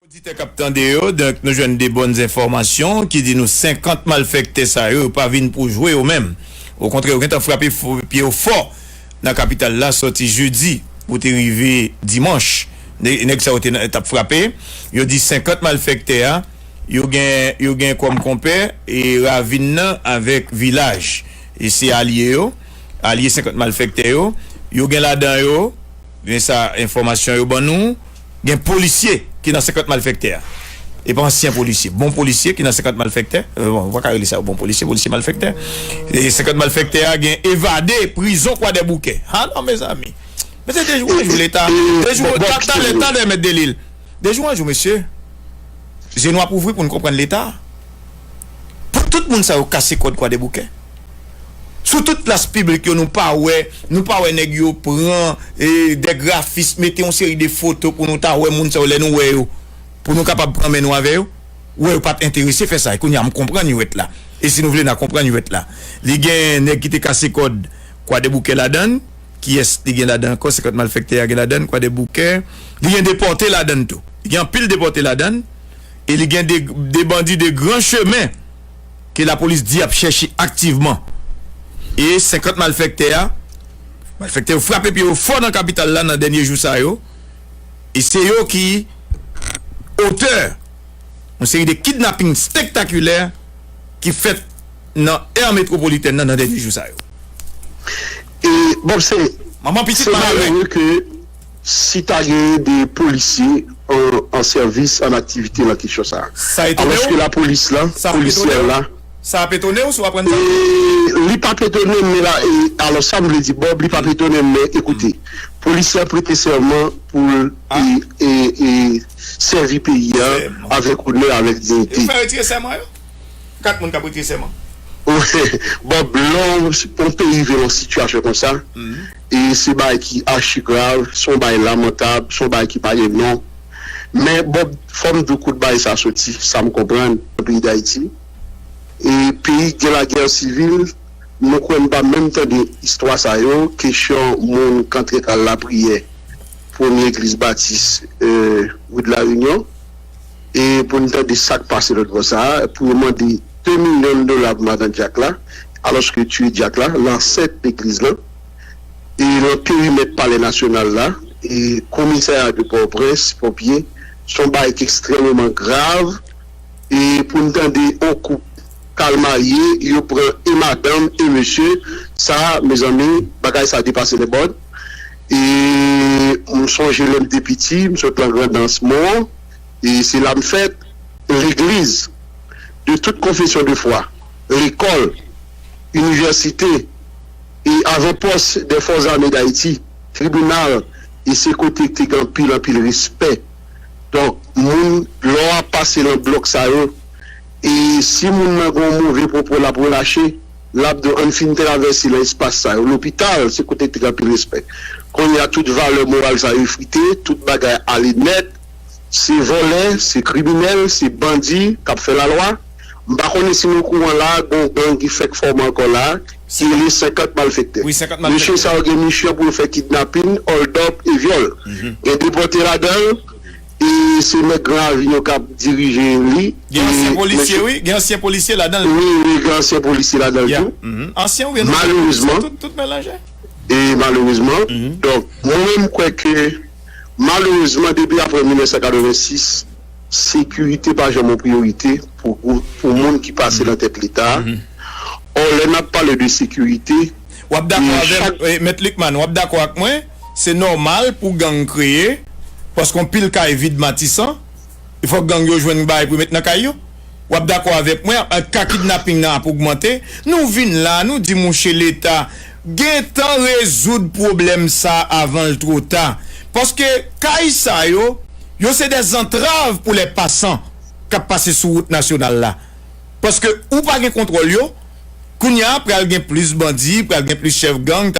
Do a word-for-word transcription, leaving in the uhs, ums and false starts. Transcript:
Oditè k ap tande yo, donk, nou jwenn de bòn enfòmasyon ki di nou senkant malfèktè sa yo, yo pa vin pou jwe yo menm. Okontrè, yo gentan frape fo- pye yo fò nan kapital la, sòti jedi pou te rive dimanch. Nè- Nèg sa yo te nan- t ap frape. Yo di senkant malfèktè a, yo gen, yo gen kòm konpè e ravin nan avèk vilaj. E se alye yo, alye senkant malfèktè yo. Yo gen ladan yo, men sa enfòmasyon yo ban nou, gen polisye ki nan senkant malfèktè a. E pa ansyen polisye, bon polisye ki nan senkant malfèktè. Euh, bon, ou pa ka rele sa bon polisye, polisye malfèktè. E senkant malfèktè a gen evade prizon Kwadèboukè. Ha non, mezanmi. Mesye, de jou an jou, Leta. De jou, ta- talè, talè, mèt Delil. De jou an jou, mesye. Je nou ap ouvri pou n konprann Leta. Pou tout moun sa yo kase kòd Kwadèboukè. Sou tout plas piblik yo, nou pa wè, nou pa wè nèg yo pran e, de grafis, mete yon seri de foto pou nou ta wè moun sa yo, lè nou wè yo, pou nou kapab pran men nou avè yo. Wè, yo pa t enterese fè sa. E kounye a, m konprann yo et la. E si nou vle, n a konprann yo et la. Li gen nèg ki te kase kòd Kwadèboukè ladan l. Kiyès li gen ladan ankò? Senkant malfèktè a gen ladan l, Kwadèboukè. Li gen depòte ladan l tou. Li gen anpil depòte ladan l. E li gen de, de bandi de gran chemen ke lapolis di ap chèche aktivman. E senkant malfèktè a, malfèktè yo frape pye yo fò nan kapital la nan dènye jou sa yo. E se yo ki otè yon seri de kidnaping spektakilè ki fèt nan è metwopolitèn nan, nan dènye jou sa yo. E, Bob, se, Manman pitit se malere. Malere ke si ta genyen de polisye an, an sèvis, an aktivite nan kesyon sa a. Sa etone Alòske w? lapolis la, Sa ap etone polisyè w? la, Sa ap etone w si w aprann sa? E, li p ap etone m, men la, e, alò sa m vle di, Bob, li p ap etone m, men ekoute, polisye a prete sèman pou l Ah. e, e, e, sèvi peyi a Sèman. Avèk onè, avèk Yo diyite. fè retire sèman yo? Kat moun k ap retire sèman. Bob, lè yon peyi rive nan sitiyasyon konsa, e se bagay ki achi grav, se yon bagay lamantab, se yon bagay ki pa gen non. Men Bob, fò m di w kote bagay sa soti, sa m konprann nan peyi Dayiti. E peyi gen lagè sivil, nou kwè n pa menm tande istwa sa yo, kesyon moun k antre k al lapriyè premye egliz batis, euh, Wood La Réunion. E pou n tande sa k pase lòt bò sa a, pou yo mande de milyon dola pou madan dyak la, alòske tiye dyak la, lansèt legliz lan. E nan perimèt Palè Nasyonal la, e komisarya de Pòtoprens, ponpye, se yon bagay ki ekstrèmeman grav. E pou n tande yon koup k al marye, yo pran e madanm e mesye, sa, mezanmi, bagay sa depase lèbòd. E m sonje lè m te piti, m sot lan Grandans Mò, e se la m fèt, legliz de tout konfesyon de fwa, lekòl, inivèsite, e avanpòs dè Fòs Ame Dayiti, tribinal, e se kote ki te gen anpil, anpil respè. Donk, moun, lè w ap pase lan blòk sa yo, e si moun nan gen yon move pwopo l ap relache, l ap di w ann fin travèse lan espas sa yo. Lopital, se kote ki te gen anpil respè. Kounye a, tout valè moral sa yo efrite, tout bagay ale nèt. Se vòlè, se kriminèl, se bandi k ap fè lalwa. M pa konnen si nou okouran la, gen yon gang ki fèk fòme ankò la, ki rele senkant malfektè. Wi, senkant malfektè. Mesye sa yo gen misyon pou yo fè kidnapin, hold up e vyòl. Gen depòte ladan l, e se nèg Gran Ravin yo k ap dirije li. Gen ansyen E polisye, mesye- wi. Gen ansyen polisye ladan l. Wi, wi, gen ansyen polisye ladan l Ya. tou. Mhm. Ansyen, wi, non? Malerezman. Tout, tout melanje. E malerezman, donk, mwen menm m kwè ke malerezman, depi apre mil nèf san katrevensis, sekirite pa janm yon priyorite pou gwoup, pou moun ki pase nan tèt Leta a. Ò, lè n ap pale de sekirite, W ap dakò e avè m, chak- eh, Mèt Lucmane, w ap dakò ak mwen, se nòmal pou gang kreye, paske yon pil kay vid Matisan, e fòk gang yo jwenn bagay pou yo met nan kay yo. W ap dakò avèk mwen, eh, ka kidnaping nan ap ogmante. Nou vin la, nou di mouche Leta, gentan rezoud pwoblèm sa avan l two ta. Paske kay sa yo, yo se de zantrav pou lè pasan k ap pase sou wout nasyonal la. Paske ou pa gen kontwòl yo, kounye a pral gen plis bandi, pral gen plis chèf gang,